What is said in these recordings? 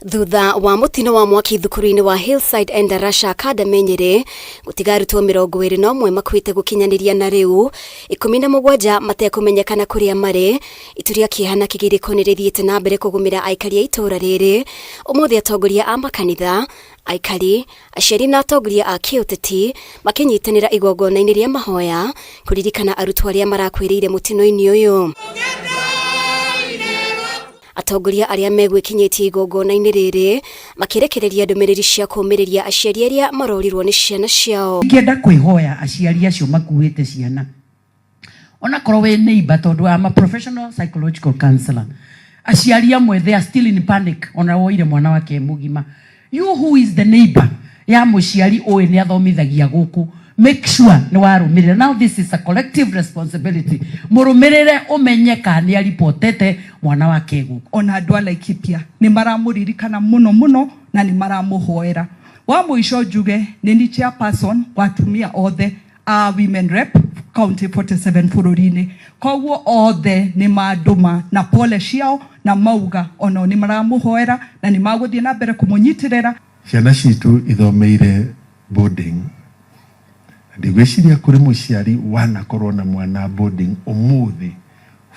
Thutha wa mũtino wa mwaki thukuru-inĩ wa Hillside Endarasha Academy Nyĩrĩ, gũtiga arutwo 21 makuĩte gũkinyanĩria na rĩu 17 matekũmenyekana kũrĩa marĩ. Itu rĩa kĩeha na kĩgirĩko nĩ rĩthiĩte na mbere kũgũmĩra aikari a itũũra rĩrĩ. Ũmũthĩ atongoria a makanitha, aikari, aciari na atongoria a kĩũteti makĩnyitanĩra igongona-inĩ rĩa mahoya kũririkana arutwo arĩa marakuĩrĩire mũtino-inĩ ũyũ. Atongoria arĩa megwĩkinyĩtie igongona-inĩ rĩrĩ makĩrekereria ndũmĩrĩri cia kũũmĩrĩria aciari arĩa marorirwo nĩ ciana ciao. Ingĩenda kwĩhoya aciari acio makuĩte ciana onakorwo wĩ neighbor, tondũ I'm a professional psychological counselor, aciari amwe they are still in panic ona woire mwana wake mũgima. You who is the neighbor ya mũciari ũĩ nĩ athomithagia gũkũ, make sure nĩ warũmĩrĩra. Now this is a collective responsibility. Mũrũmĩrĩre ũmenye kana nĩ aripotete mwana wake gũkũ. Ona andũ a Laikipia nĩ maramũririkana mũno mũno na nĩ maramũhoera. Wa mũico njuge nĩ ni chairperson wa atumia othe a women rep county 47 bũrũri-inĩ, koguo othe nĩ mandũma na pole ciao na mauga onao nĩ maramũhoera na nĩ magũthiĩ na mbere kũmũnyitĩrĩra. Ciana citũ ithomeire boarding. Ndigwĩciria kũrĩ mũciari wanakorwo na mwana boarding ũmũthĩ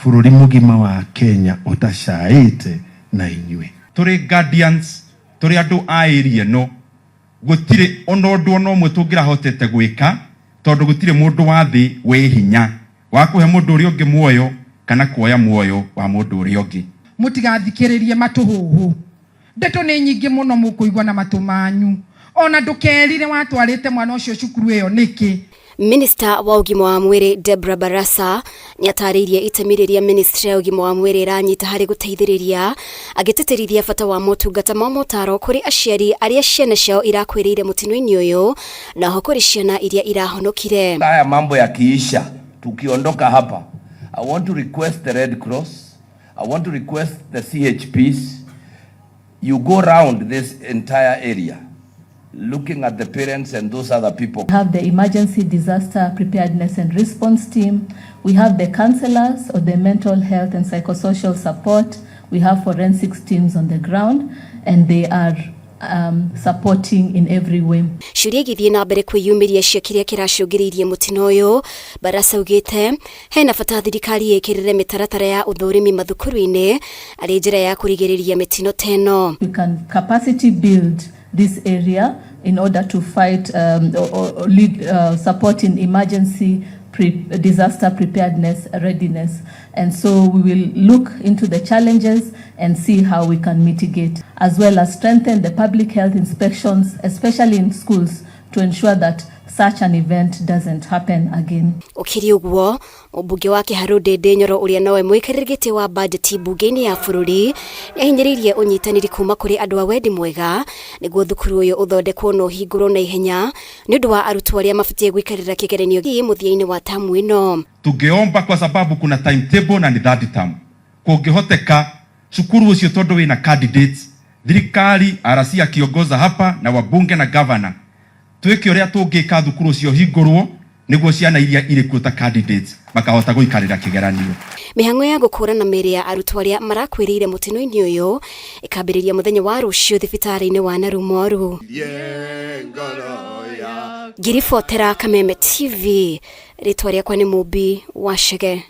bũrũri mũgima wa Kenya ũtacaĩte na inyuĩ. Tũrĩ guardians, tũrĩ andũ a area ĩno, gũtirĩ ona ũndũ ona ũmwe tũngĩrahotete gwĩka, tondũ gũtirĩ mũndũ wa thĩ wĩ hinya wa kũhe mũndũ ũrĩa ũngĩ muoyo kana kuoya muoyo wa mũndũ ũrĩa ũngĩ. Mũtigathikĩrĩrie matũhũhũ, ndeto nĩ nyingĩ mũno mũkũigua na matũ manyu. Ona ndũkerire watwarĩte mwana ũcio cukuru ĩyo nĩkĩ. Minista wa ũgima wa mwĩrĩ Deborah Barasa nĩ atarĩirie itemi rĩrĩa ministry ya ũgima wa mwĩrĩ ĩranyita harĩ gũteithĩrĩria, agĩtĩtĩrithia bata wa motungata ma motaro kũrĩ aciari arĩa ciana ciao irakuĩrĩire mũtino-inĩ ũyũ na ho kũrĩ ciana iria irahonokire. Haya mambo yakiisha, tukiondoka hapa, I want to request the Red Cross, I want to request the CHPs, you go round this entire area looking at the parents and those other people. We have the emergency disaster preparedness and response team. We have the counselors or the mental health and psychosocial support. We have forensics teams on the ground, and they are supporting in every way. Ciũria igĩthiĩ na mbere kwĩyumĩria cia kĩrĩa kĩracũngĩrĩirie mũtino ũyũ, Barasa augĩte hena bata thirikari ĩkĩrĩre mĩtaratara ya ũthũrimi mathukuru-inĩ arĩ njĩra ya kũrigĩrĩria mĩtino ta ĩno. We can capacity build this area in order to fight or lead, support in emergency disaster preparedness readiness. And so we will look into the challenges and see how we can mitigate, as well as strengthen the public health inspections, especially in schools, to ensure that such an event doesn't happen again. Ũkĩrĩ ũguo, mũmbunge wa Kĩharũ Ndĩndĩ Nyoro, ũrĩa nowe mũikarĩri gĩtĩ wa bajeti mbunge-inĩ ya bũrũri, nĩ ahinyĩrĩirie ũnyitanĩri kuma kũrĩ andũ a wendi mwega nĩguo thukuru ũyũ ũthondekwo na ũhingũrwo na ihenya nĩ ũndũ wa arutwo arĩa mabatiĩ gũikarĩra kĩgeranio mũthia-inĩ wa tamu ĩno. Tungeomba, kwa sababu kuna timetable na ni third term, kũngĩhoteka cukuru ũcio, tondũ wĩna candidates, thirikari, RC akiongoza hapa na wabunge na governor, twĩke ũrĩa tũngĩka thukuru ũcio hingũrwo nĩguo ciana iria irĩ kuo ta candidates makahota gũikarĩra kĩgeranio. Mĩhang'o ya gũkũrana mĩĩrĩ ya arutwo arĩa marakuĩrĩire mũtino-inĩ ũyũ ĩkambĩrĩria mũthenya wa rũciũ thibitarĩ-inĩ wa Narumoru. Ngiribotera Kameme TV, rĩtwa rĩakwa nĩ Mũmbi wa Chege.